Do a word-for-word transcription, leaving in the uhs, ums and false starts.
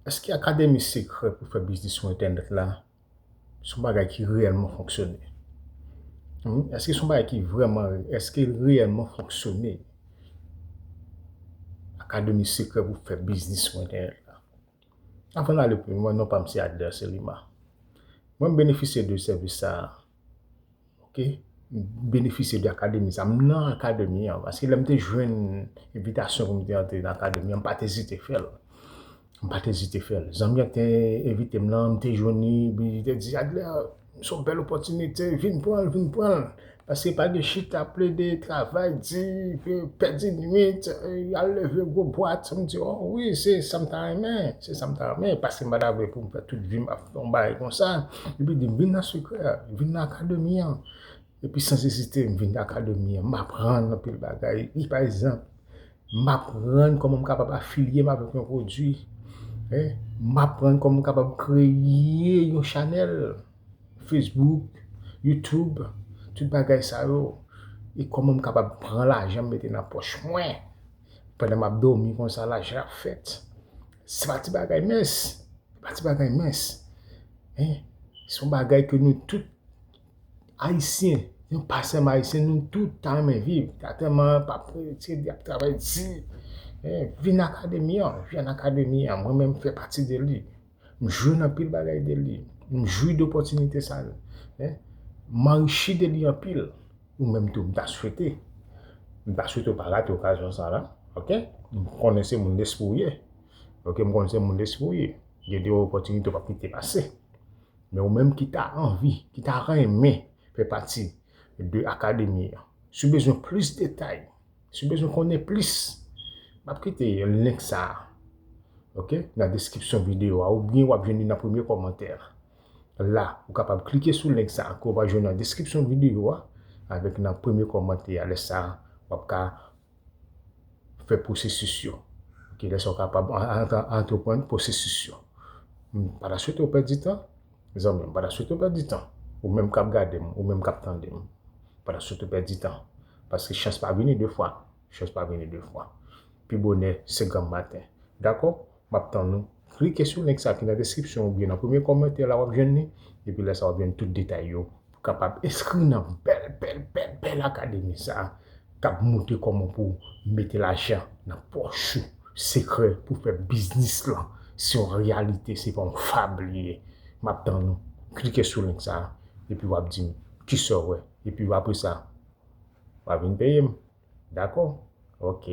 Èske akademi sekrè pou fè biznis sou entènèt la se yon bagay ki reyèlman fonksyone? Hmm? Èske se yon bagay ki vrèman, èske l reyèlman fonksyone? Akademi sekrè pou fè biznis sou entènèt la. Avan n ale pi lwen, non pa m se Adler Selima. Mwen m benefisye de sèvis sa a. Ok? M benefisye de akademi sa. M nan akademi an. Paske lè m te jwenn envitasyon pou m te antre nan akademi an, m pa t ezite fè l. M pa t ezite fè l. Zanmi an te envite m lan, m te jwenn li, li te di, Adler, se yon bèl opòtinite, vin pran l, vin pran l. Paske pa gen chita, plede, travay di, pèdi nwit, al leve gwo bwat. M di, oh wi, se sa m ta renmen, se sa m ta renmen. Paske m pa ta vle pou m fè tout vi m ap fè yon bagay konsa. Epi di m, vin nan sekrè, vin nan akademi an. Epi san ezite, m vin nan akademi an. M aprann anpil bagay. Wi, pa egzanp, m aprann kòman m kapab afilye m avèk yon pwodui. M aprann kòman m kapab kreye yon chanèl. Facebook, YouTube, tout bagay sa yo, e kòman m kapab pran lajan m mete nan pòch mwen pandan m ap dòmi konsa, lajan ap fèt. Se pa ti bagay mens, se pa ti bagay mens. Hein? Se yon bagay ke nou tout Ayisyen, nou pa sèlman Ayisyen, nou tout ta renmen viv. Ta tèlman pa prete, ap travay di. Hein? Vin akademi an, vin akademi an. Mwen menm fè pati de li. M jwenn anpil bagay de li. M jwi de opòtinite sa yo. M anrichi de li anpil. Ou menm tou, m ta swete. M ta swete w pa rate okazyon sa la. Ok? M konnen se moun lespri w ye. Ok? M konnen se moun lespri w ye. Gen de opòtinite w p ap kite pase. Men ou menm ki ta anvi, ki ta renmen fè pati de akademi an, si w bezwen plis detay, si w bezwen konnen plis, m ap kite link sa a, ok, nan deskripsyon videyo a, oubyen w ap jwenn li nan premye kòmantè a. La, ou kapab klike sou link sa a ke w va jwenn nan deskripsyon videyo a, avèk nan premye kòmantè a. Lè sa a, w ap ka fè pwosesis yo. Ok, lè sa w kapab an- an- antreprann pwosesis yo. M pa ta swete w pèdi tan, zanmi, m pa ta swete w pèdi tan. Ou menm k ap gade m, ou menm k ap tande m, m pa ta swete w pèdi tan. Paske chans pa vini de fwa. Chans pa vini de fwa. Pi bonè, se granm maten. Dakò? M ap tann nou. Klike sou link sa ki nan deskripsyon oubyen nan premye kòmantè la, w ap jwenn li. Epi lè sa, w ap jwenn tout detay yo pou kapab enskri nan bèl, bèl, bèl, bèl akademi sa k ap montre kòman pou mete lajan nan pòch ou. Sekrè pou fè biznis lan se yon reyalite, se pa yon fab li ye. M ap tann nou. Klike sou link sa, epi w ap di m kisa w wè. Epi apre sa, w a vin peye m. Dakò? Ok.